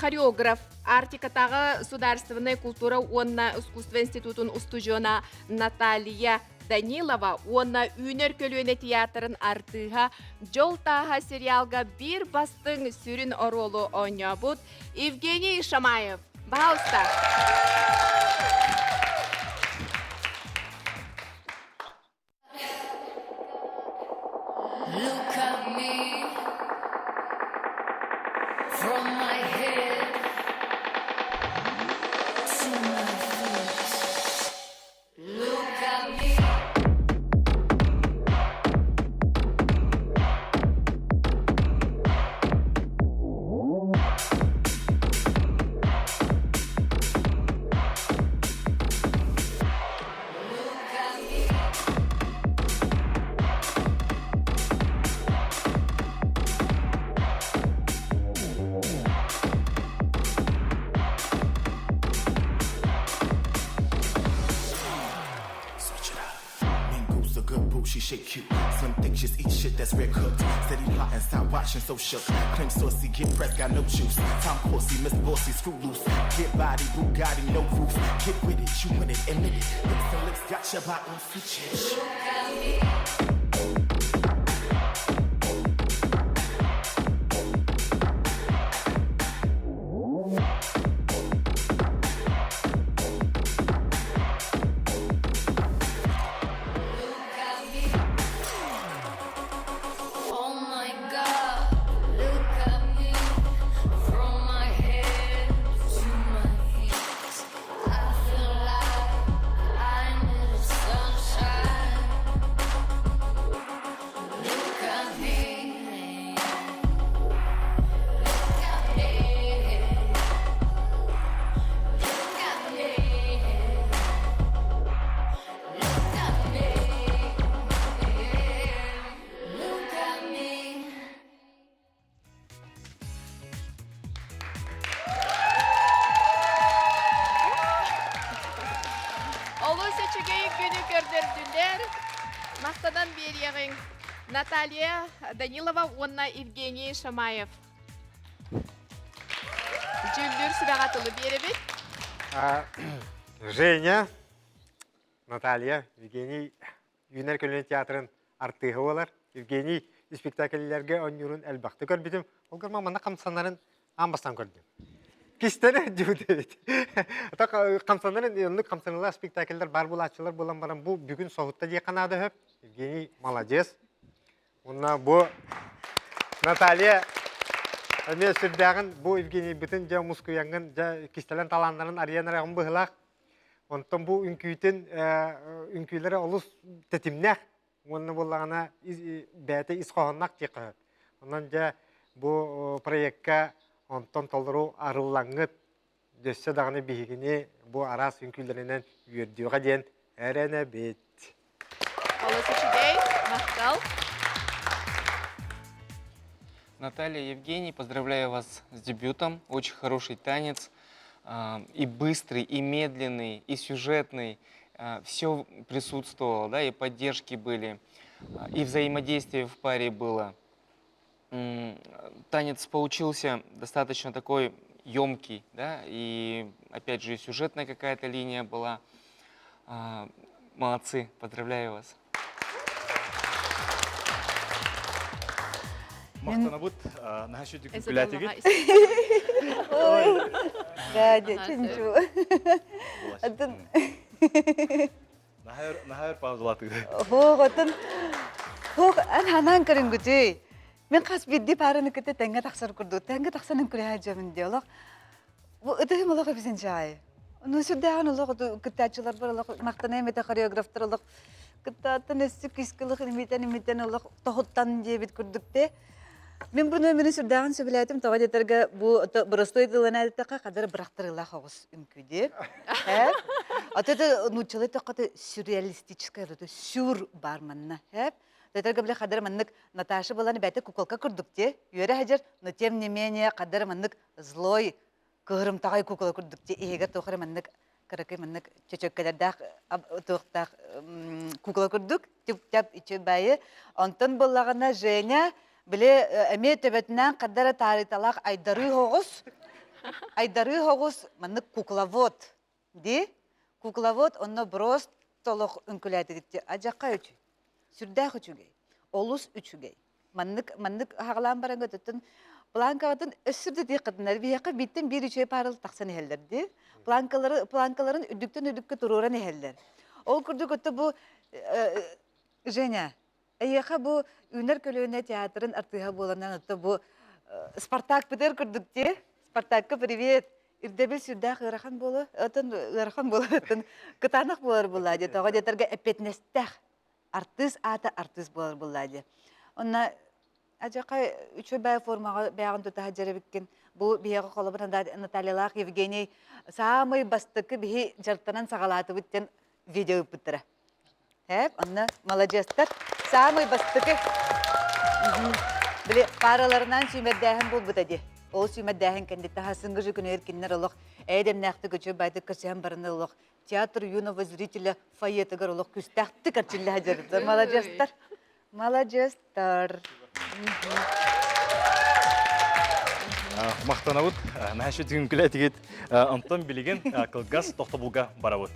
Хореограф, Арктикатааҕы судаарыстыбаннай култуура уонна искусство институтун устудьуона Наталья Данилова уонна Үүнэр көлүөнэ театрын артыыһа Дьол тааһа сериалга биир бастыҥ сүрүн оруолу оонньообут Евгений Шамаев. Пожалуйста. Look at me from my head to my feet. Look at me. Switch it up. Mingoose a good boo, she shit cute. Slim thick, just eat shit that's rare cooked. Steady plotting, stop watching, so shook. Claim saucy, get pressed, got no juice. Tom Corsi, Miss Bossy, screw loose. Get body, Bugatti, no roof. Get with it, you win it, admit it. Lips and lips got your body on switch. Oh my God, look at me from my head to my feet. I feel like I need a sunshine. Look at me. Look at me. Look at me. Look at me. Look at me. Олус үчүгэй күнү көрдөрдүлэр. Махтанан биэриэҕиҥ Наталья Данилова уонна Евгений Шамаев. Дьүүллүүр сүбэҕэ тылы биэрэбит. Женя, Наталья, Евгений Үүнэр көлүөнэ театрын артыыһа буолар. Евгений спектакльлэргэ оонньуурун элбэхтик көрбүтүм. Ол гынан манна хамсанарын аан бастаан көрдүм. Кистэнэ дьүһүт эбит. Хамсанарын оннук хамсаныылаах спектакльлэр баар буолааччылар буолан баран бу бүгүн соһутта диэххэ наада сөп. Евгений молодец. Уонна бу Наталья эмиэ сүрдээҕин бу Евгенийбитин дьэ мускуйаҥҥын дьэ кистэлэҥ талааннарын арыйан эрэҕин быһыылаах. Онтон бу үҥкүүтүн үҥкүүлэрэ олус тэтимнээх уонна буоллаҕына бэйэтэ ис хоһоонноох диэххэ сөп. Онон дьэ бу проекка онтон толору арыллаҥҥыт өссө даҕаны биһигини бу араас үҥкүүлэринэн үөрдүөҕэ диэн эрэнэбит. Олус үчүгэй, махтал. Наталья, Евгений, поздравляю вас с дебютом. Очень хороший танец. И быстрый, и медленный, и сюжетный. Все присутствовало, да, и поддержки были, и взаимодействие в паре было. Танец получился достаточно такой емкий, да, и опять же и сюжетная какая-то линия была. Молодцы, поздравляю вас. Махтанабыт наһаа сүдү күлээтигит. Ой, да, чинчу. Атын Наһаар паузалатыы. Хоох, атын хоох ан ханаан көрүнгүтүй. Мен хас бирди параны кытта тэҥҥэ тахсар курдук. Тэҥҥэ тахсан үҥкүлэһэ дьабын дии олох. Бу ытыһым олох эбисин чаай. Ну сүрдээҕин олох кыттааччылар бар олох махтаныам этэ хореографтар олох кыттааттан өссө күүскэ имитэн имитэн олох тоһуттан диэбит курдук те. Мин бу нүөмэри сүрдээҕин сөбүлээтим тоҕо диэтэргэ бу боростуой тылынан эттэххэ хадары бырахтарыылаах оҕус үҥкүүдү. Э? Аты это нууччалыы эттэххэ сюрреалистическое сюр бар манна. Э? Тэтэргэ бile хадары маннык Наташа булан бэйэтэ куколка курдук те үөрэ сылдьар, но тем не менее хадары маннык злой кыһырымтаҕай кукла курдук иһигэр туох эрэ маннык кыракый маннык чөчөккөлөрдөөх туохтаах кукла курдук тип-тап үчүгэй онтон буоллаҕына Женя били эмиэ төбөтүнэн хардара таарыйталаах айдарыы оҕус. Айдарыы оҕус маннык кукловод ди. Кукловод онно брос толох үҥкүлээтигит адьакка үчү. Сүрдээх үчүгэй. Олус үчүгэй. Маннык маннык хаҕалаан баран көтөттөн планкаҕытын өссө да диэххитинэр биһиэхэ бииртэн биир үчүгэй паарыл тахсан иһэллэр дии. Планкалары планкаларын үрдүктэн үрдүккэ туруоран иһэллэр. Ол курдук өттө бу Женя, эйиэхэ бу Үүнэр көлүөнэ театрын артыыһа буоланан отто бу Спартак бытыр курдук дии. Спартакка привет. Ирдэбил сүрдээх ыарахан буолу, отон ыарахан буолар, оттон кытаанах буолар буолла дии. Тоҕо диэтэргэ эппиэтинэстээх артыыс аата артыыс буолар буолла дии. Онно Адьака үчүгэй формаҕа бэйэҕин тута сылдьар эбиккин. Бу биһиэхэ холобур Натальялаах Евгений саамай бастакы биһи дьарыктанан саҕалаатыбыт диэн видео ыыппыттара. Эп, онно маладьыастар. Саамай бастакы. Били паараларынан сүүмэрдээһин буолбута дии. Ол сүүмэрдээһин кэнниттэн хасыҥҥы же күнүгэр кинилэр олох эйэ-дэмнээхтик үчүгэй баайдык көрсүһэн баран олох театр юного зрителя фойетыгар олох күстээхтик эрчиллэ сылдьарбыт. Маладьыастар. Маладьыастар. Махтанабыт. Наша түгүн күлэтигит. Онтон билигин кылгас тохтобулга барабыт.